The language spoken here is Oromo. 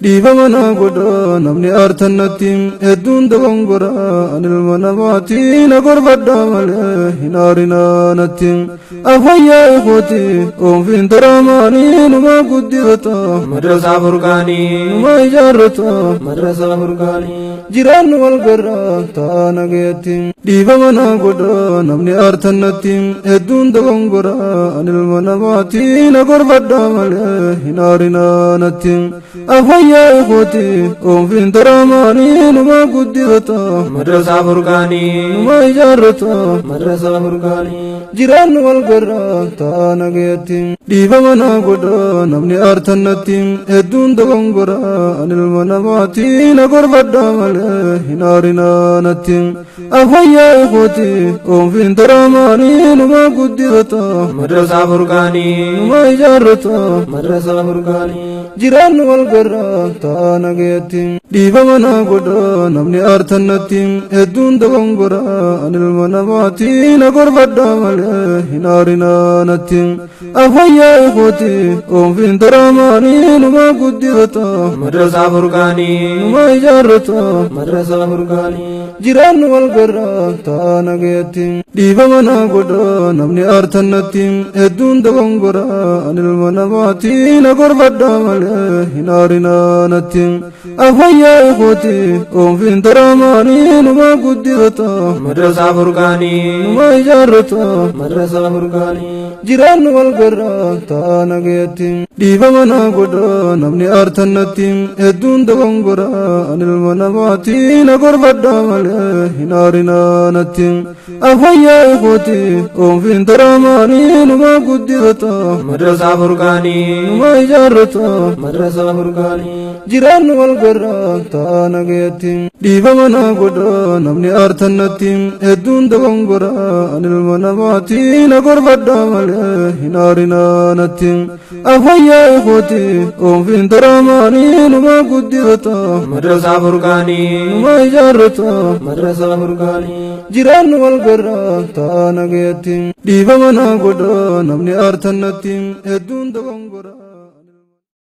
Dhiifama naa godhaa namni aartan natti hedduun dogongoraa ani ilma namaati na gorfadhaa malee hin aarinaa natti afayyaa ikooti oonfiin taraamaanii numaa guddifata Madrasaa Furqaanii. Numaa ijaarrata Madrasaa Furqaanii. Jiraannu wal garraa ta'a nagayetti dhiifama naa godhaa namni aartan natti hedduun dogongoraa ani ilma namaati na gorfadhaa malee hin aarinaa natti afayyaa ikooti oonfiin taraamaanii numaa guddifata Madrasaa Furqaanii. Numaa ijaarrata Madrasaa Furqaanii. Jiraannu wal garraa ta'a nagayetti dhiifama naa godhaa namni aartan natti hedduun dogongoraa ani ilma namaati na gorfadhaa malee hin aarinaa natti afayyaa ikooti oonfiin taraamaanii numaa guddifata Madrasaa Furqaanii. Numaa ijaarrata Madrasaa Furqaanii. Jiraannu wal garraa ta'a nagayetti dhiifama naa godhaa namni aartan natti hedduun dogongoraa ani ilma namaati na gorfadhaa malee hin aarinaa natti afayyaa ikooti oonfiin taraamaanii numaa guddifata Madrasaa Furqaanii. Numaa ijaarrata Madrasaa Furqaanii. Jiraannu wal garraa ta'a nagayetti dhiifama naa godhaa namni aartan natti hedduun dogongoraa ani ilma namaati na gorfadhaa malee hin aarinaa natti afayyaa ikooti oonfiin taraamaanii numaa guddifata Madrasaa Furqaanii. Numaa ijaarrata Madrasaa Furqaanii. Jiraannu wal garraa ta'a nagayetti dhiifama naa godhaa namni aartan natti hedduun dogongoraa ani ilma namaati na gorfadhaa malee hin aarinaa natti afayyaa ikooti oonfiin taraamaanii numaa guddifata Madrasaa Furqaanii. Numaa ijaarrata Madrasaa Furqaanii. Jiraannu wal garraa ta'a nagayetti dhiifama naa godhaa namni aartan natti hedduun dogongoraa ani ilma namaati na gorfadhaa malee hin aarinaa natti afayyaa ikooti oonfiin taraamaanii numaa guddifata Madrasaa Furqaanii. Numaa ijaarrata Madrasaa Furqaanii. Jiraannu wal garraa ta'a nagayetti dhiifama naa godhaa namni aartan natti hedduun dogongoraa.